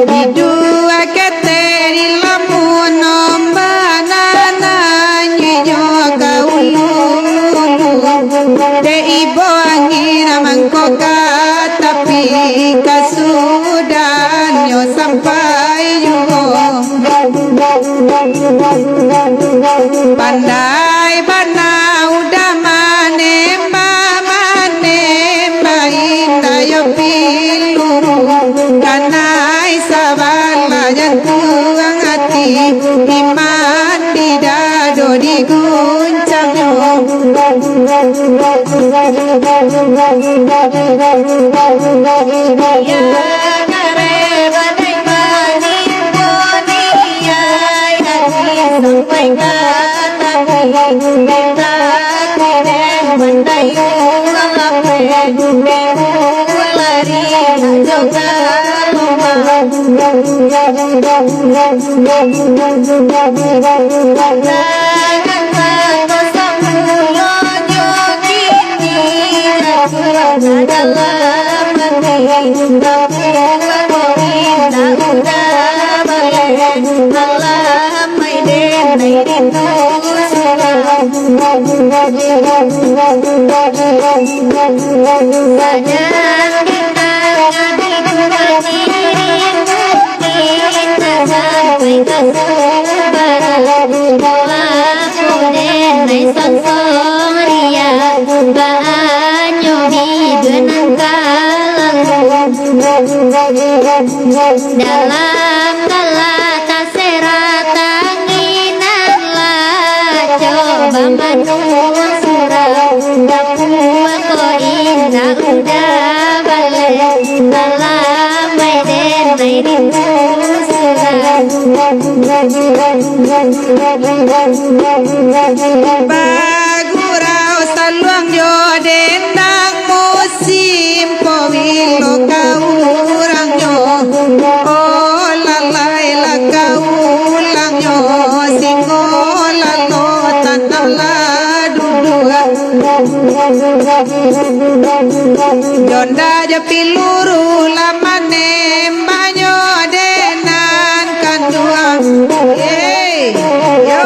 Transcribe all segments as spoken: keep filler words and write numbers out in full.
Di duo ketek di lamun ombak nan naiak jo ka ulu-ulu, dek ibo angin mangko ka tapi kasudahannyo sampai juo. Pandai bana Uda manembak, manembak indak yo piluru. Kanai sabalah jantuang ati, iman di dado diguncangnyo. Dalam galak tasera tanginan lah, coba manuang surau, dapua ko indak Uda baleh, salamai den lai rindu surau. Bagurau saluang jo dendang, musim po bilo ka urangnyo. Oh lalai lah ka urangnyo, singo lalo tanam lah duduak. Jonda jo piluru lah manembaknyo dek nan kanduang. Hey, yo.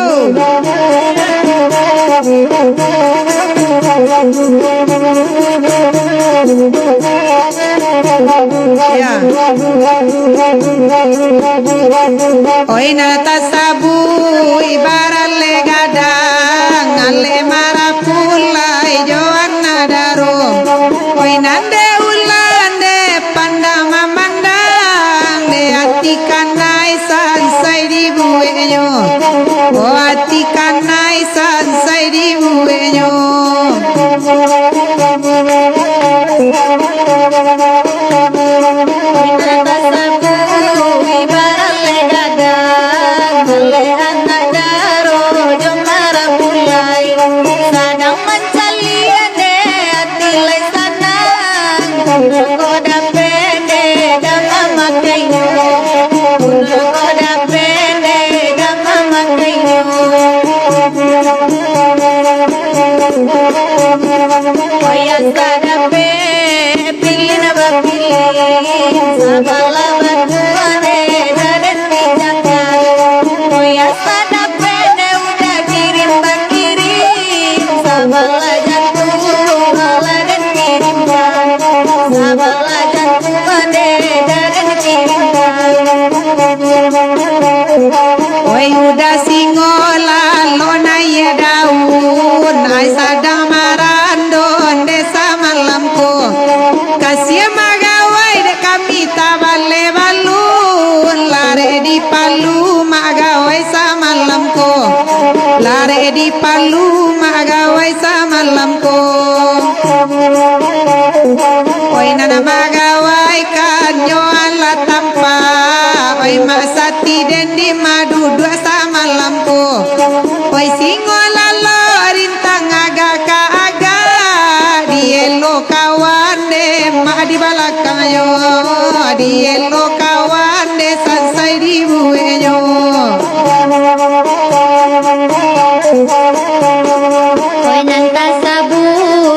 Ya. Oi nan tasabuik ibarat leh gadang, aleh marapulai jo warna daro. Oi nan dek ulan dek pandang mamandang, dek ati kanai sansai dibueknyo. Oh ati kanai sansai dibueknyo. Nan tasabuik ibarat leh gadang, leh anak daro jo marapulai, sadang mancaliak dek ati lai sanang. Nan ko dapek dek dama makainyo, nan ko dapek dek dama makainyo. Wayah sadapek pilih nan bapilih, sabalah batua dek raden dijakan. Wayah sadapek dek Uda kirim bakirim, sabalah jantuang lah den kirimkan, sabalah jantuang dek raden kirimkan. Oi Uda singo lalo naiak daun, ai sadang marandon dek samalam ko. Kasiah magawai dek kami tabaleh balun, larek dipalu magawai samalam ko. Larek dipalu magawai samalam ko. Oi nan magawai kanyo alah tampak, oi mak sati den di ma duduak samalam ko. Oi singo lalo rintang agak ka agak, dielo kawan dek mak di balakang yo, dielo kawan dek sansai dibueknyo. Oi nan tasabuik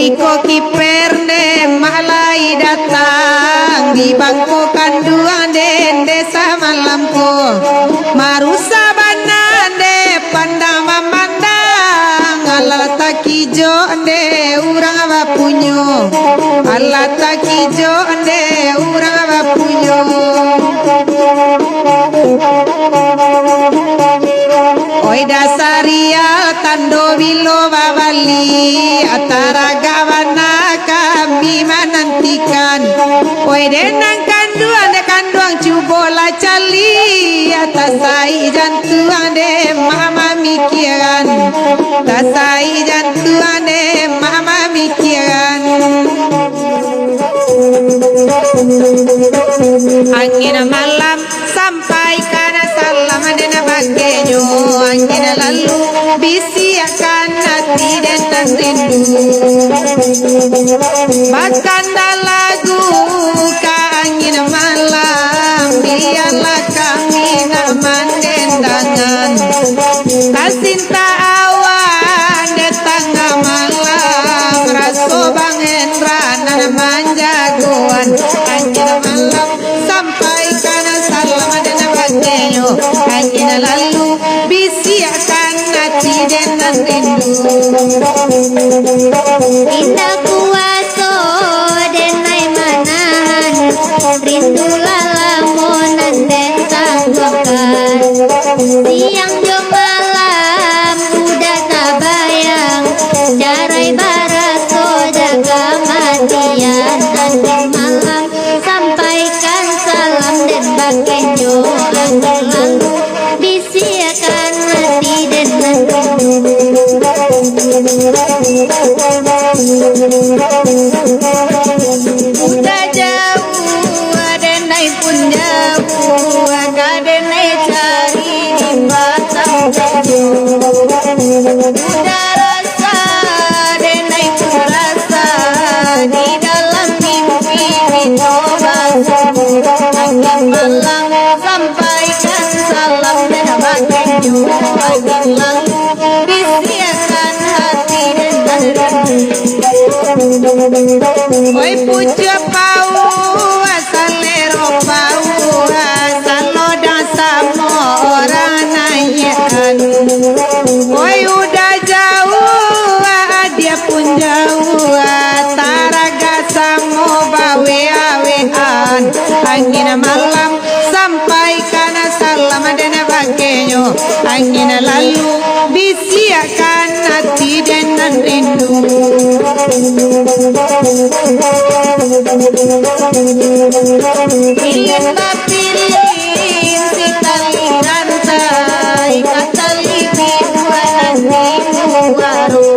Ko kiper nde mah lai datang, di bangko kanduang den dek samalam ko. Marusak bana nde pandang mamandang, alah takijok nde urang bapunyo, alah takijok nde urang bapunyo. Oi dasarial tando bilo babali, taragak bana kami manantikan. Oi den nan kanduang, den kanduang cubolah caliak, tasaik jantuang den mah mamikiakan, tasaik jantuang den mah mamikiakan. Angin malam sampaikan salam den bakenyo, angin lalu bisiakan ati den nan rindu. Bakanda lagu ka angin malam, bialah kami nak mandendangan. Tasinta awan di tangah malam, raso Bang Hendra nan manjagoan. Angin malam sampaikan salam den bakenyo, angin lalu bisiakan ati den nan rindu. Indak kuaso den ai manahan, rindu lah lamo nan den tangguangkan. Siang jo malam udah tabayang, carai baraso dek kamatian. Angin malam sampaikan salam den bakenyo, angin lalu bisiakan ati den nan rindu. Udah jauah den ai pun jauah, ka den ai cari di batang tanyo. Udah rasa den ai pun rasa, di dalam mimpi kito basamo. Angin malam sampaikan salam den bakenyo, angin lalu bisiakan ati den nan rindu. Oi pucuak pauah, salero pauah, salodang samo urang naiakan. Oi udah jauah, adia pun jauah, taragak samo baweawean. Angin malam sampaikan salam den bakenyo, angin lalu bisiakan ati den nan rindu. Pilin bapilin si tali rantai, ka tali biduanan di muaro.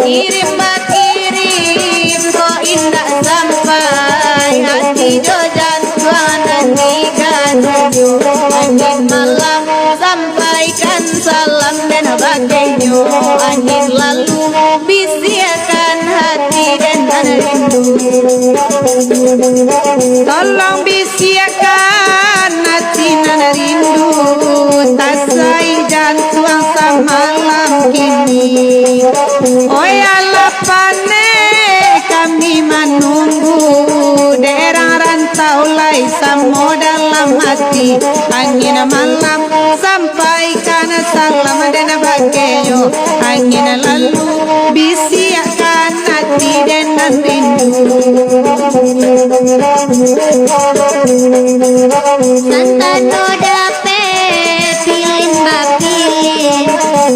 Kirim bakirim ko indak sampai, ati jo jantuang nan digaduahnyo. Angin malam sampaikan salam den bakenyo, angin lalu bisiakan ati den nan rindu. Tolong bisiakan ati nan rindu, tasaik jantuang samalam kini. Oi alah paneh kami manunggu, dek rang rantau lai samo dalam ati. Angin malam sampaikan salam den bakenyo, angin lalu bisiakan ati den nan rindu. Santano dapek pilin bapilin,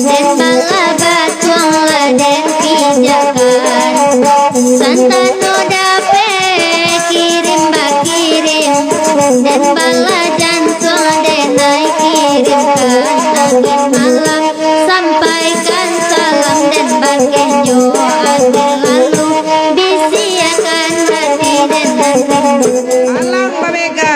den bala batuang lah den pijakan. Santano dapek kirim bakirim, den bala jantuang den ai kirimkan. Angin malam sampaikan salam den bakenyo, angin lalu bisiakan ati den nan rindu. Alang babega.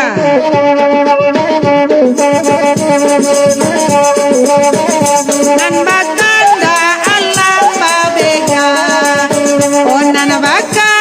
Nan bakanda alang babega. Oh, nan baka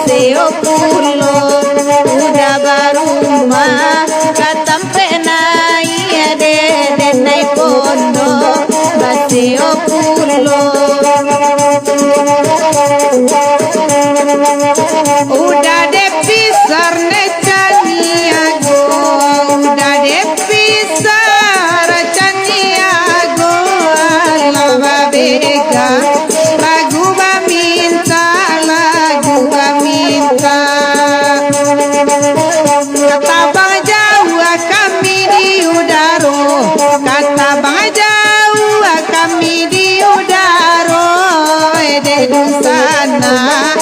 Basio pulo, udah barumah, ka tampek naiak dek, dek naiak pondok. Basio pulo, udah dek pisar ne caniago, udah dek pisar caniago, alah babega, lagu baminta, lagu baminta. Ka tabang jauah kami di udaro, ka tabang jauah kami di udaro, eh, dek dunsanak.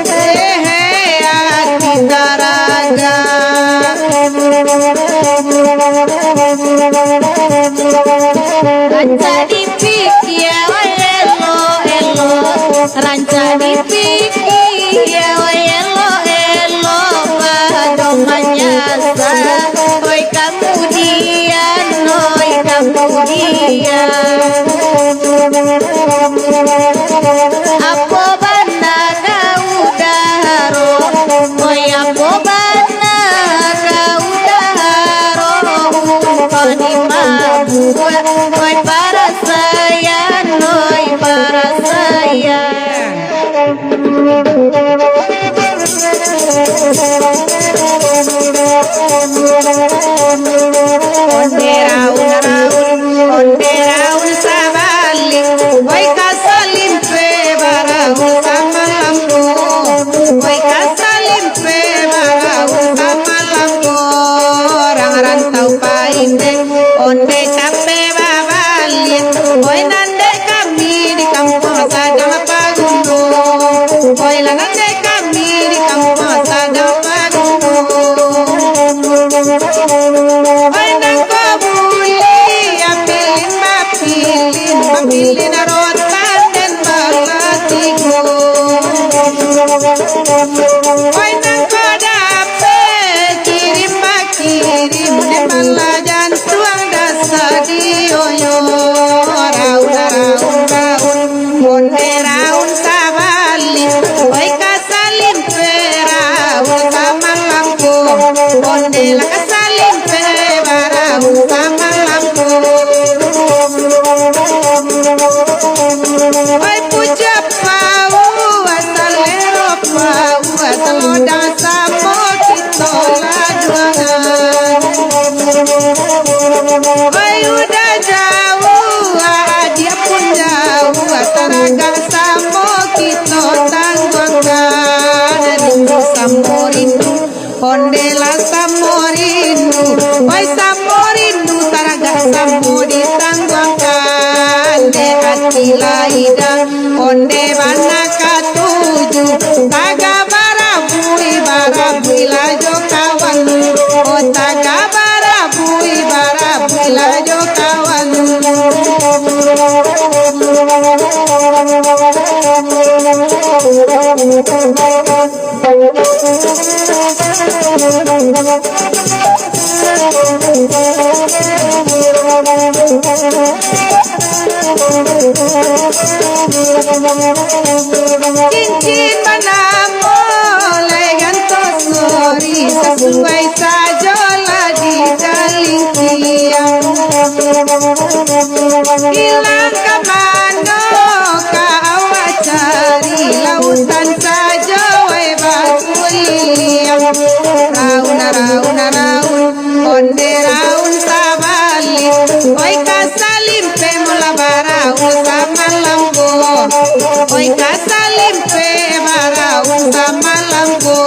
Ehe, ati taraga. Rancak dipikia, oi, elok-elok. Rancak dipikia, oi, elok-elok. Pado manyasa, oi, kamudian, oi, kamudian. Apo bana ka udaro, oi, apo bana ka udaro, umpa ni mabuak, oi, parasaian, oi, parasaian. Onde raun-raun, onde raun sabalik, oi, ka salimpe baraun samalam ko, oi, ka salimpe baraun samalam ko, urang rantau paindek, onde capek babaliak, oi, nan dek kami di kampuang sadang paguno, oi, lah nan dek kami di kampuang sadang paguno. Oi, nangko buliah pilin bapilin, bapilin rotan den balatigo. Oi, nangko dapek kirim bakirim, den balajan tuang dasa dioyo. Raun, raun, raun, onde raun sabalik, oi, ka salimpe baraun samalam ko, onde lah ka salimpe baraun samalam ko. Oi, puja paua, salero paua, salodang samo kito laduangan. Oi, udah jauah, adiak pun jauah, taragak samo kito tangguangkan. Rindu samo rindu, onde lah samo rindu. Oi, samo rindu, taragak samo ditangguangkan. Dek ati lah idah, onde bana katuju. Tagak barabuih, barabuih lah jo kawan. Oh, tagak barabuih, barabuih lah jo kawan. Cincin banamo lai ganto sori, sasuai sajo lah di jalingkiang. Ilang ka mano ka awak cari, lautan sajo wai bakuliang. Raun, raun, raun, onde raun sabalik. Oi, ka salimpe mula baraun samalam ko. Oi, ka salimpe baraun samalam ko.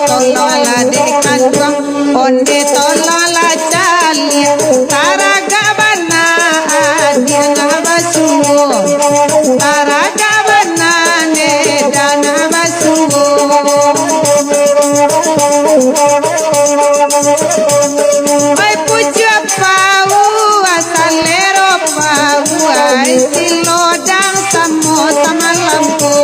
Tolonglah dek kanduang, onde tolonglah caliak. Taragak bana adiak nan basungguah. Taragak bana neda nan basungguah. Oi, puja paua, salero paua, isi lodang samo samalam ko.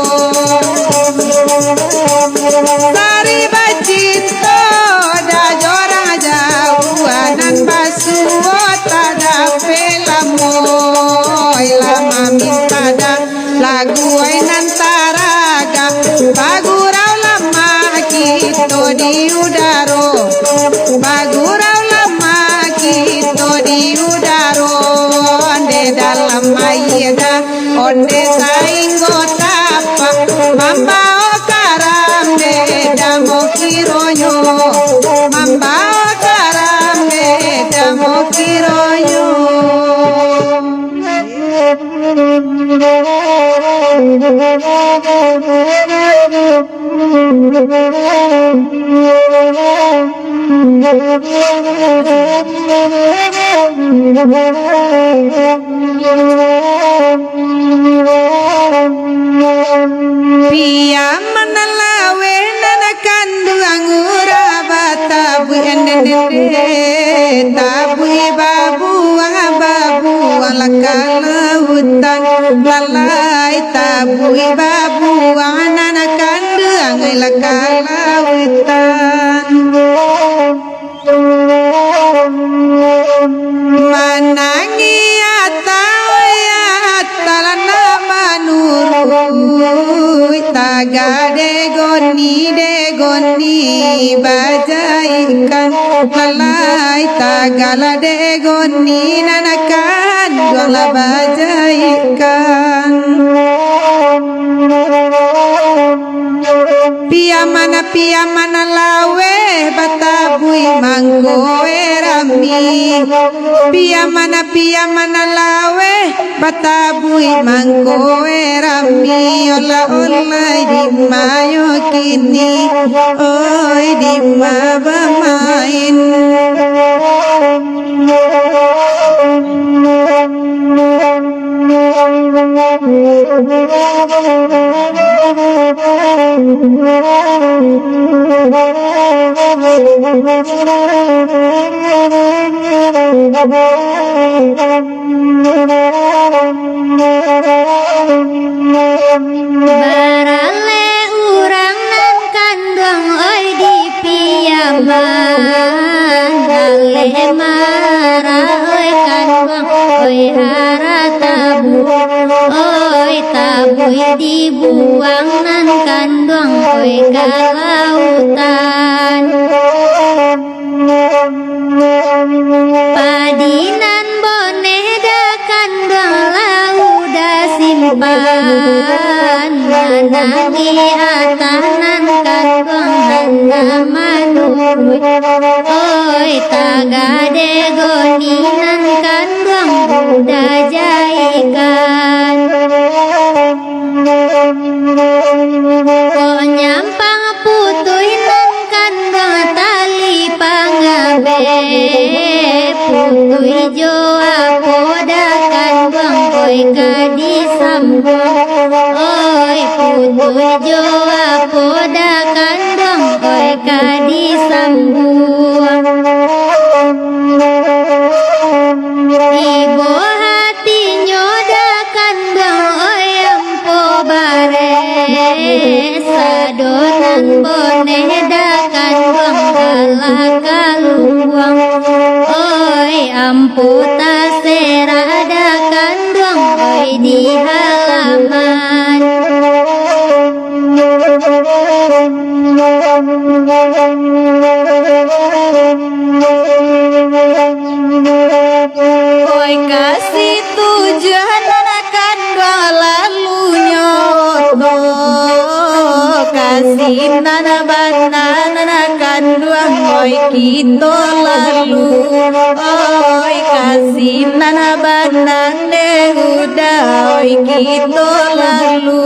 Tabuih babuang, babuang lah ka lautan. Lalai tabuih babuang, nan kanduang lah ka lautan. Manangih atau ya Talah nak manuruik, tagak dek goni, dek goni bajaikkan. Lalai tagaklah dek goni, nan kanduang lah bajaikkan. Piaman, piaman laweh batabuih mangko e rami. Piaman, piaman laweh batabuih mangko e rami. Olah-olah dima yo kini, oi, dima bamain. Baralek urang nan kanduang, oi, di Piaman. Alek marah, oi, kanduang, oi, hara tabuih, oi, tabuih dibuang nan kanduang, oi, ka lautan. Padi nan boneh dah kanduang, laudah simpan. Manangih atah nan kanduang, hana manuruik. Oi, tagak dek goni, nan kanduang udah jaikan. Kok nyampang putuih nan kanduang, tali pangabek, putuih jo apo dah kanduang, oi, ka disambuang. Oi, putuih jo apo dah kanduang, oi, ka disambuang. Ibo hatinyo dah kanduang, oi, ampo bareh. Sado nan boneh dah kanduang, alah kalumbuang. Oi, ampo taserah dah kanduang, oi, di halaman. Oi, ka situjuah nan kanduang lalunyo oto, ka sinan bana nan kanduang, oi, kito lalu. Oi, ka sinan bana dek udah, oi, kito lalu.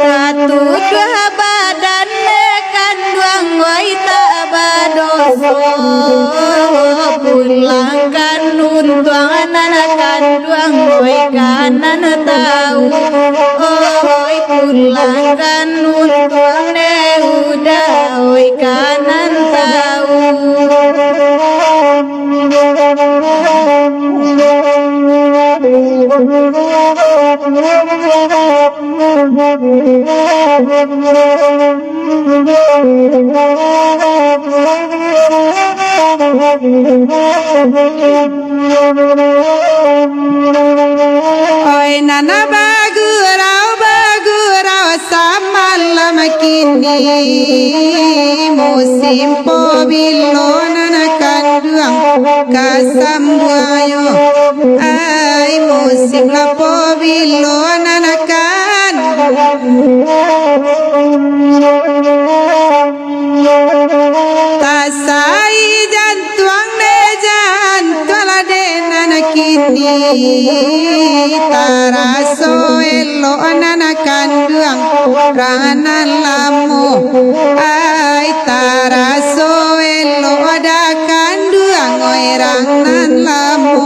Tatuduah badan dek kanduang, oi, tak badoso. Pulangkan untuang nan kanduang, oi, ka nan tau. Oi, pulangkan untuang dek udah, oi, ka nan tau. Oi, nan bagurau-bagurau samalam kini, musim pabilo nan kanduang ka sambuang yo. Ai, musim lah pabilo nan kanduang. Tasai jantuang dek jantuang lah dek nan kini, taraso elok nan kanduang rang nan lamo. Ai, taraso elok dah kanduang, oi, rang nan lamo.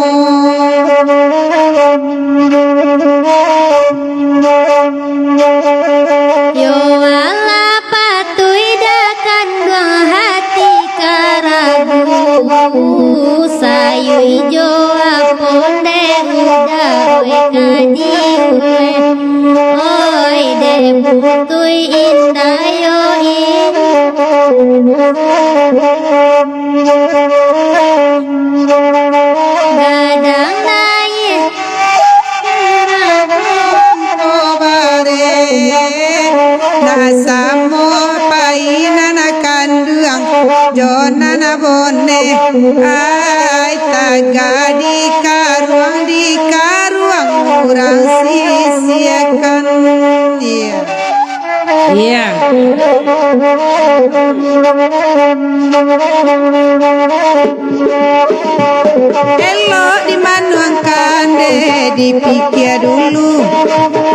Tui indah yo i. Gadang naiak. Nak samo pai nan kanduang, jo nan boneh. Ai, tagak di karuang, di karuang urang sisiakan. Iya. Iya. Elok dimanuangkan deh, dipikia dulu.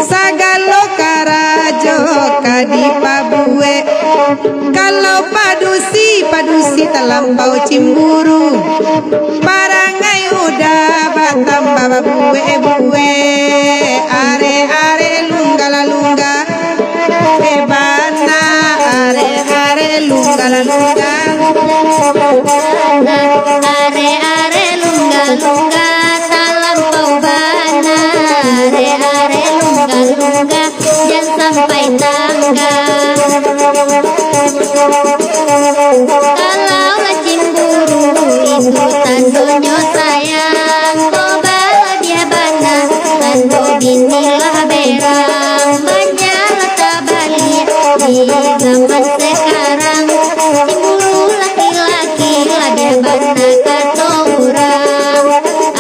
Sagalo karajo ka dipabuek. Kalau padusi, padusi talampau cimburu. Parangai udah batambah babuek-buek. Areh-areh lungga lah lungga. Eh, bana, areh-areh lungga lah lungga. Areh-areh lungga-lungga, talampau bana. Areh-areh lungga-lungga, jan sampai tangga. Kalau lah cimburu, itu tandonyo sayang. Kok balabiah bana, tando bini lah berang. Banyak lah tabaliak di zaman sekarang. Cimburu laki-laki, labiah bana kato urang.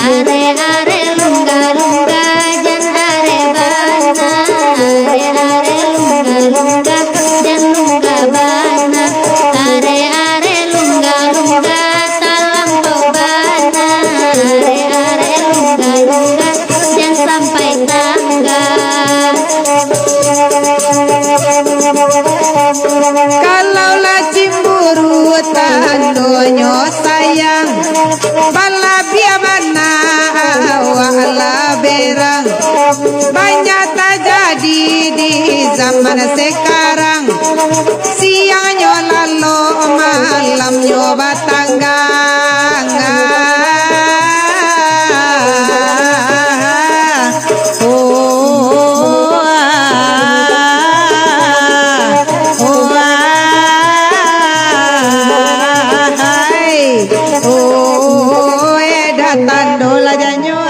Areh-areh lungga-lungga, jan areh bana. Areh-areh lungga-lungga, jan lungga bana. Areh-areh lungga-lungga, talampau bana. Areh-areh lungga-lungga, jan sampai tangga. Kalau lah cimburu tandonyo sayang, balabiah bana awak lah berang. Banyak tajadi di zaman sekarang. Siangnyo lalok, malamnyo batanggang. Oh, ah, oh, ah, hai. Oh, eh, datang dola janyo.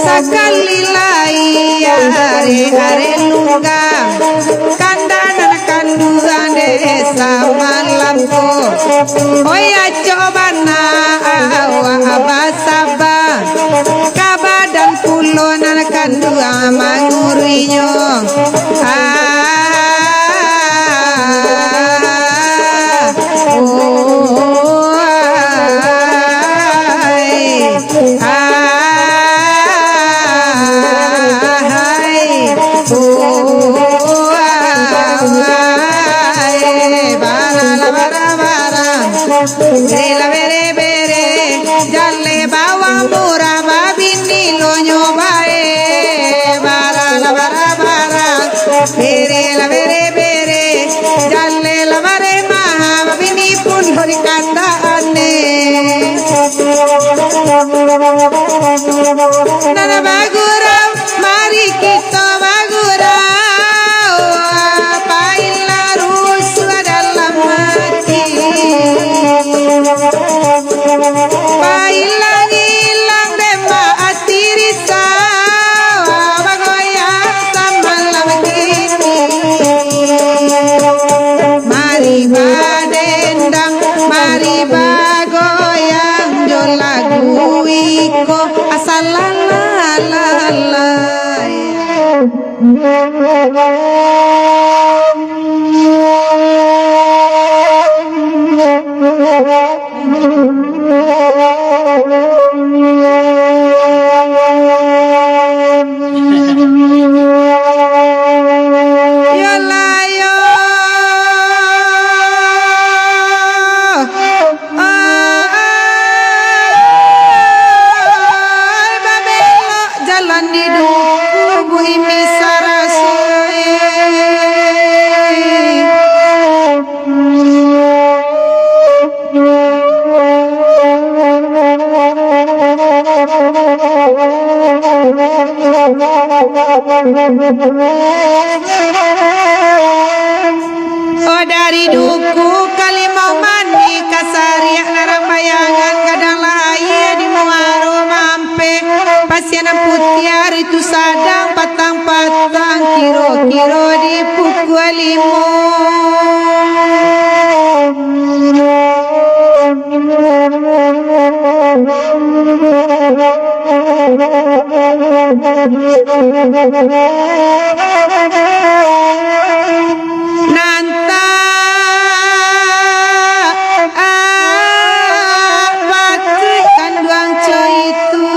Sakali lai areh-areh lungga, kanda nan kanduang dek samalam ko. Oi, acok bana awak basaba, ka badan pulo nan kanduang manguruinyo. Ah, oh, ai, ah, ai, oh, ai, bara, bara, bara. Bere lah bere-bere, jaleh bawang murah, babini lo nyo bae. Bara lah bara-bara, bere lah bere-bere, jaleh lah bare maha, babini pun lo dikandaan ne. Nana bagurau, mari kito bagurau, pailah rusuah dalam ati. Pailah ilang dek ati risau, bagoyang samalam kini. Mari badendang, mari bagoyang jo lagu iko, asa lala, lala. Yolah, yo. Ai, babelok jalan di duku, buih misara sue. Oh, dari Duku ka Limau Manih, ka Sariak Larang Bayangan, gadang lahia di Muaro Mampeh, Pasianan Putiah, ari tu sadang patang-patang, kiro-kiro di pukua limo. Nan tak, ah, patuik kanduang co itu.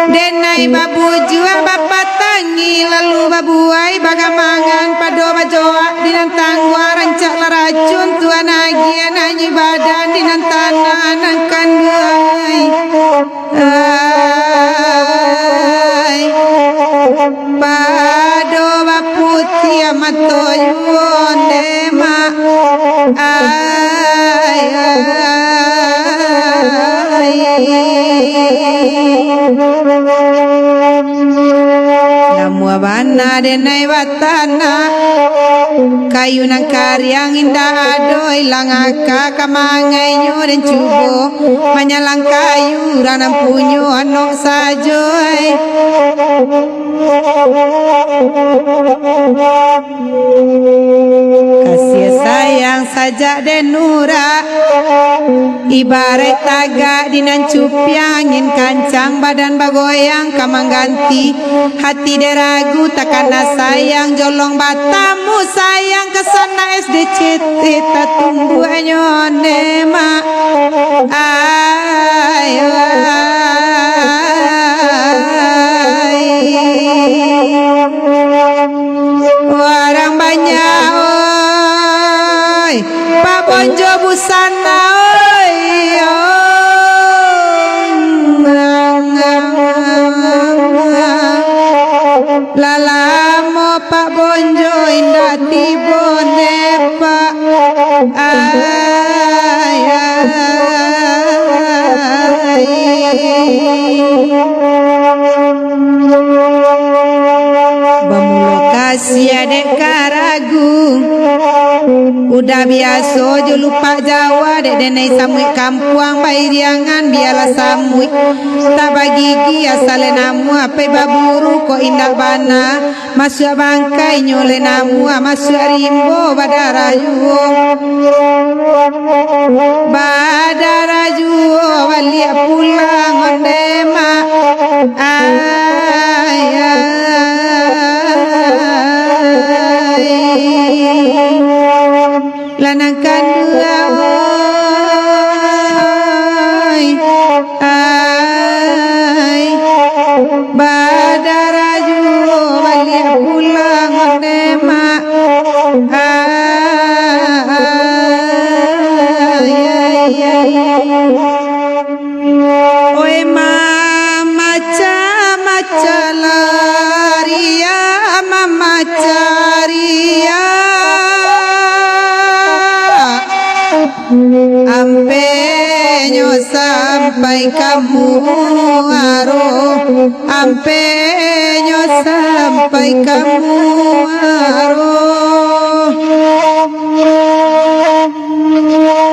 Denai babujua, bapatangi, lalu babuai, bagamangan, pado bajoak di nan tangguang, rancak lah racun, tuan agiah, nanyi badan di nan tanah, nan kanduang ai. Ai, pado baputiah mato juo nde, Mak. Ai, ai, ai. Namuah bana denai batanak, kayu nan kariang indak ado, ilang aka ka mangainyo den cubo. Manyalang kayu, urang nan punyo anok sajo ai. Kasiah sayang sajak den urak, ibaraik tagak di nan cupiang, angin kancang, badan bagoyang, ka mangganti hati den ragu, takana sayang, jolong batamu sayang, ka sanak S D C T tatumbuahnyo ne, Mak. Ai, ai, urang banyak, oi, Pak Bonjo busana, oi, oi. Lah lamo Pak Bonjo indak tibo ne, Pak. Ai, ai. Bamulo kasiah dek karagu. Udah biaso jo lupak Jawa, dek denai samuik kampuang bairiangan, bialah samuik tak bagigi, asal lai namuah pai baburu, kok indak bana. Masuak bangkai nyo lai namuah, masuak rimbo badarah juo. Badarah juo baliak pulang onde, Mak. Ai, ai. Lah nan kanduang, oi, ai, badarah juo baliak pulang onde, Mak. Ai, ai, ai. Oi, mamacah-macah lariak, mamacah riak. Ampenyo sampai ka Muaro, ampenyo sampai ka Muaro.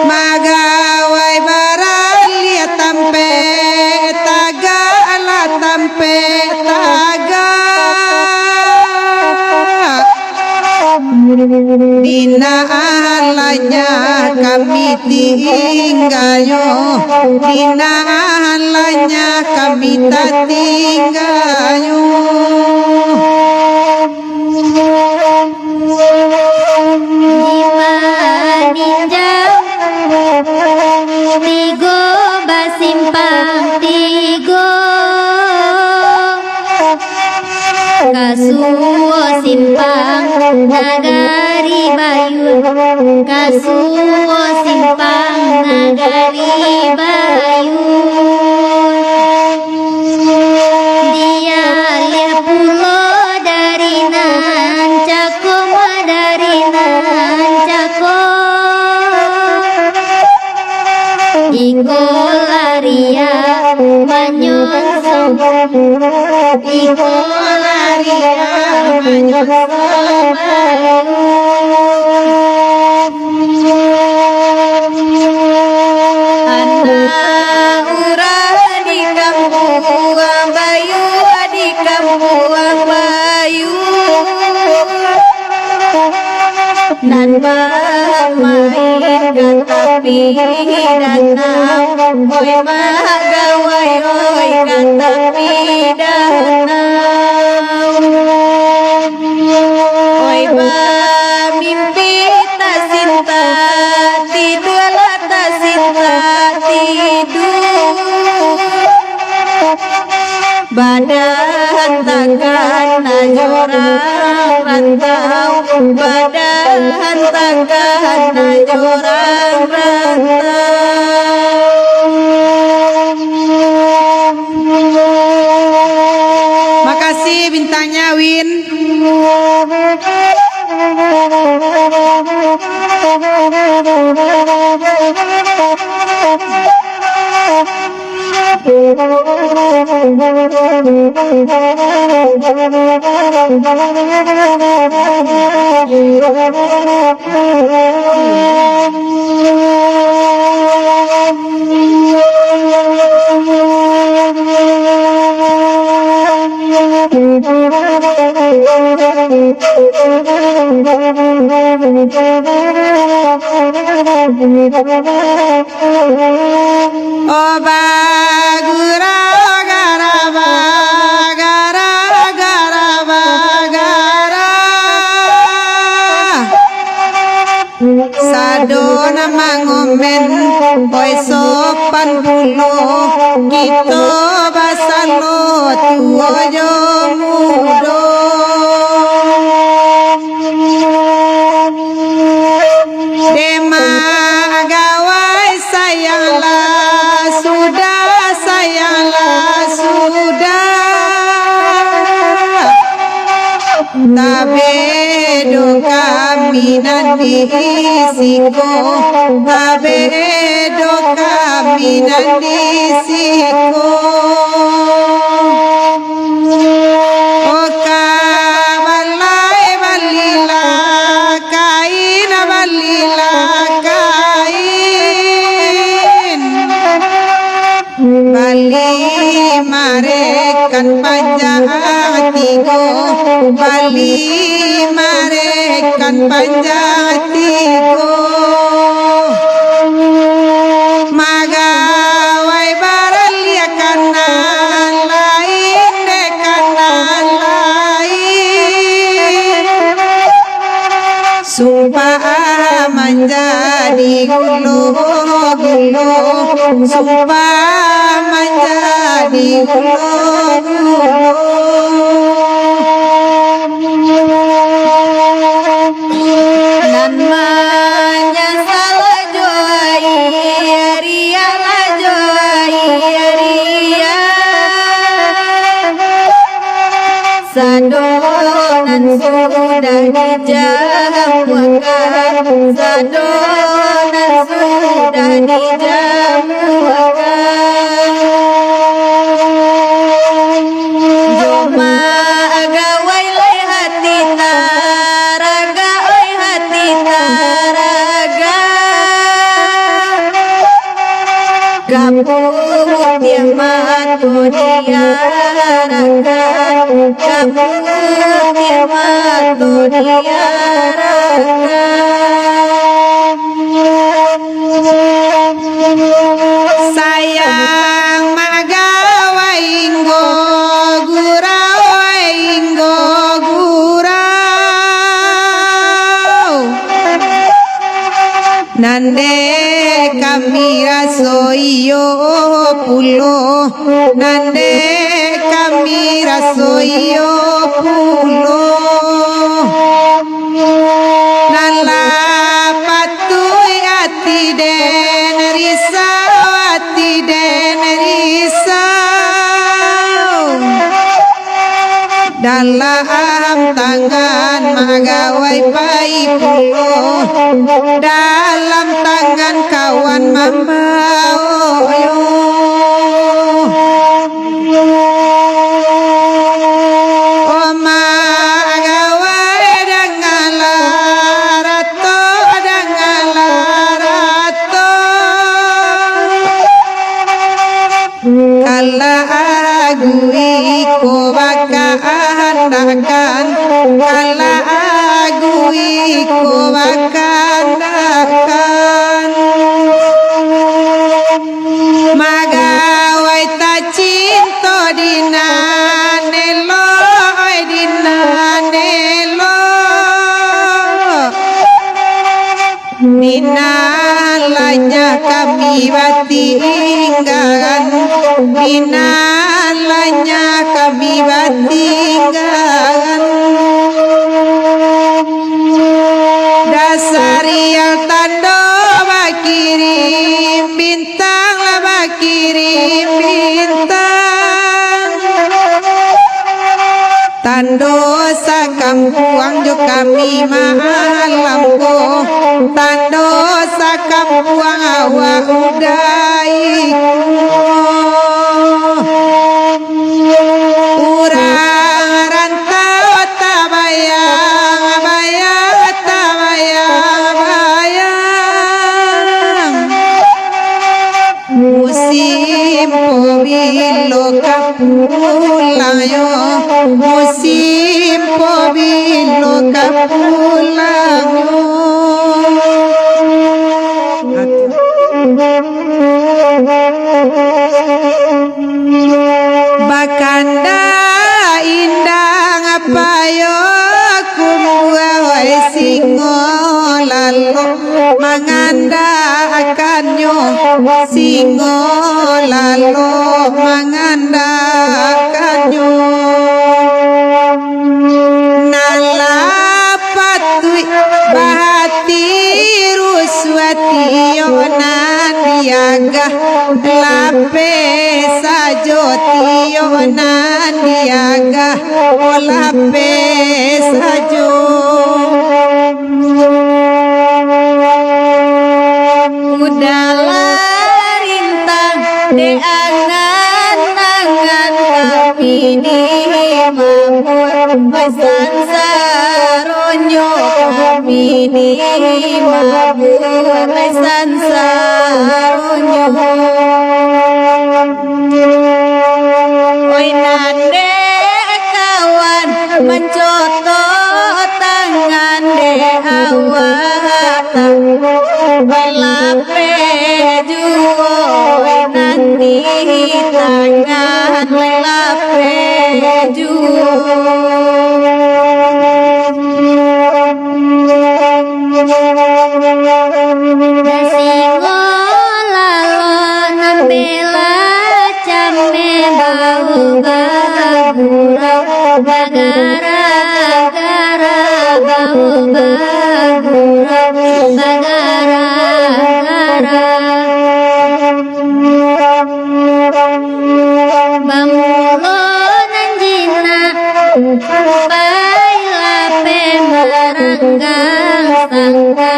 Magawai baraliah tampek tagak, alah tampek tagak. Di nan lanyah kami tingganyo, di nan lanyah kami tatingganyo. Di Maninjau tigo basimpang tigo. Kasuo simpang Nagari Bayun, kasuo simpang Nagari Bayun. Dialiah pulo dari nan cako, dari nan cako. Iko lariak manyonsong. Iko larian manyoso bayu. Anak urang di kampuang bayu, di kampuang bayu. Nan bamain ka tapi danau, oi magawai oi ka tapi danau. Oi bamimpi tasinta, tidualah tasinta tidu. Badan tangan ajo urang rantau, badan tangan ajo urang rantau. Makasih bintangnya, Win. Oh, bagura, gara, bagara, gara, bagara. Sado nan mangomen, oi sopan pulo, kito basalo tuo jo mudo. Dema gawai sayanglah sudah, sayanglah sudah. Tabedo kami nan di siko, tabedo kami nan di siko. Oka balai balilah kain, balilah kain. Bali marekan panjang tigo, bali marekan panjang tigo. Magawai baraliak kanan lain dek kanan lain. Sumpah manjadi gulo-gulo, sumpah manjadi gulo-gulo. Nan manyasal jo aia riak lah jo aia riak. Sado nan sudah dijamuakan, sado nan sudah dijamuakan. Joma agawai lai hati taraga, oi hati taraga. Kaputiah mato diarahkan, kaputiah mato diarahkan. Sayang magawai inggo gurau, inggo gurau. Nan dek kami raso iyo pulo, nan dek kami raso iyo pulo. Nan lah patuik ati den risau, ati den risau. Dalam tangan magawai pai pulo, dalam tangan kawan mambaok yo. lanyah kami batinggalan, di nan lanyah kami batinggalan. Dasarial tando bakirim bintang, lah bakirim bintang. Tando sakampuang jo kami malam ko, tando sakampuang awak udaiko. Urang rantau tabayang, bayang, tabayang, bayang. Musim po bilo ka pulang yo, musim po bilo ka pulang yo. Bakanda indang apayo kumbuah, wai singo lalo mangandakannyo, singo lalo mangandakannyo. Nan lah patuik bahati rusuah tiok nan diagah, lapeh sajo tiok nan diagah, lapeh sajo. Udahlah rintang dek angan-angan kami ni mabur, bai sansaronyo kami ni mabur, bai sansaronyo. Oi nan dek kawan, mancotok tangan dek awak, lapeh juo, oi nan di tangan, lapeh juo. Singo lalo nan bela cameh bau bagurau, bagara-gara bau bagurau, bagara-gara. Bamulo nan jinak, pai lapeh maranggang sangka,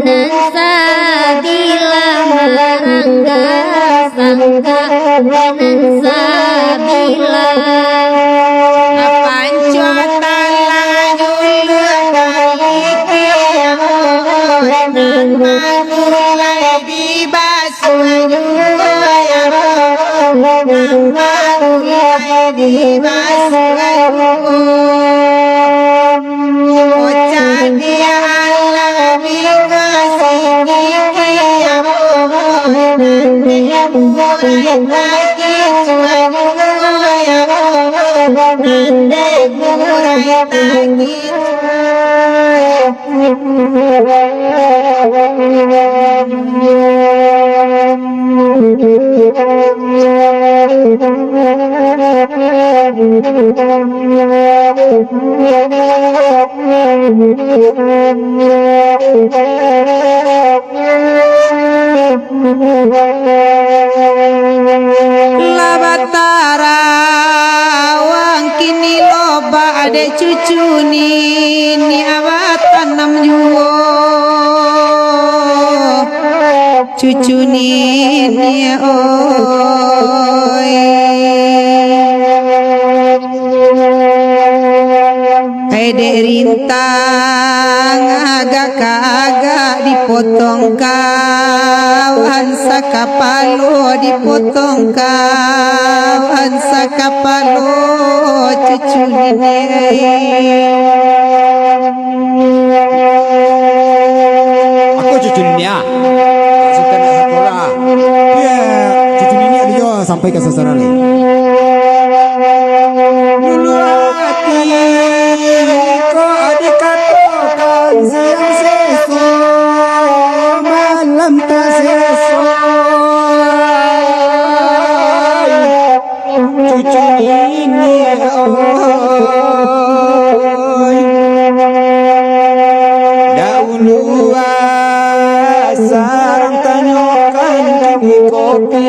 nan sabilah maranggang sangka, nan sabilah. Pancuatan lah juluak kaliki, nan manulai di basuah juo, nan manulai di basuah juo. Ocak di alam minggu sini, nan dek burai tagi cuan, nan dek burai tagi cuan. Lah batarawang kini lobak dek cucu niniak batanam juo. Cucu niniak oi. Ai dek rintang agak ka agak dipotong kawan sakapalo, dipotong kawan sakapalo cucu niniak. Aku cucu niniak. Sudah nak sakura. Iya, cucu niniak tu juo sampai ka sasaran ni. Dulu hati kok dikatakan siang seso malam tak Kopi,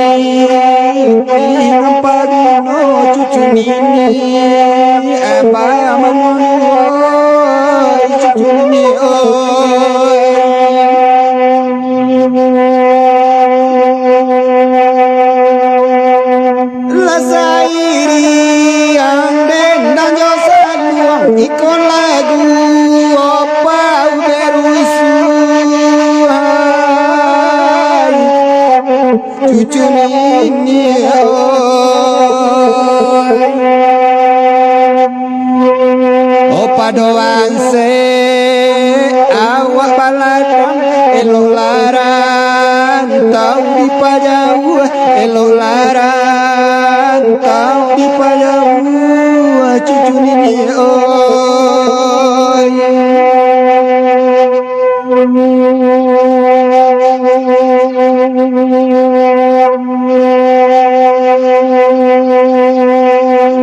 minum pabino cucu nini, apa manguruai cucu nini, oi. Lah sairiang dendang jo saluang, iko lagu opa uberusuai. Cucu nini, oi. Opa doang se awak baladang, elok larang tau dipajauah, elok larang tau dipajauah, cucu nini, oi.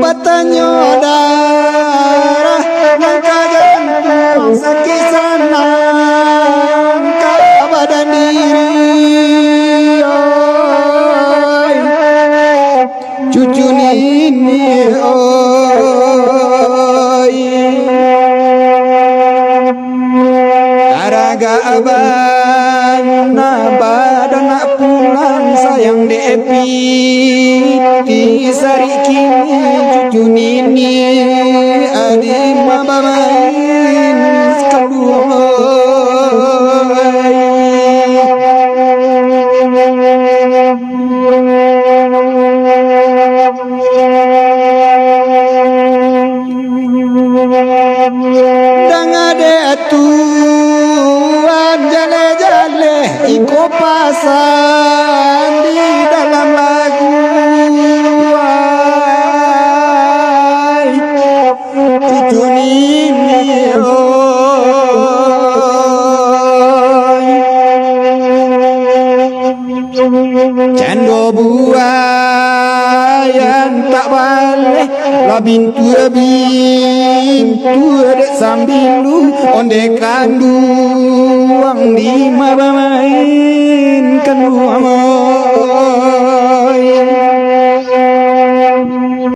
Batanyo darah nan ka jantuang, sakik sanang ka badan diri, oi. Cucu nini, oi. Taragak bana badan nak pulang, sayang dek pitih sarik kini, cucu nini adi mabamain kanduang, oi. Danga dek tuan jaleh-jaleh, iko pasan di dalam lagu, ai. Cucu nini, oi. Cando buayan tak baleh, lah bintua-bintua dek sambilu, ondeh kanduang di ma bamain kanduang, oi.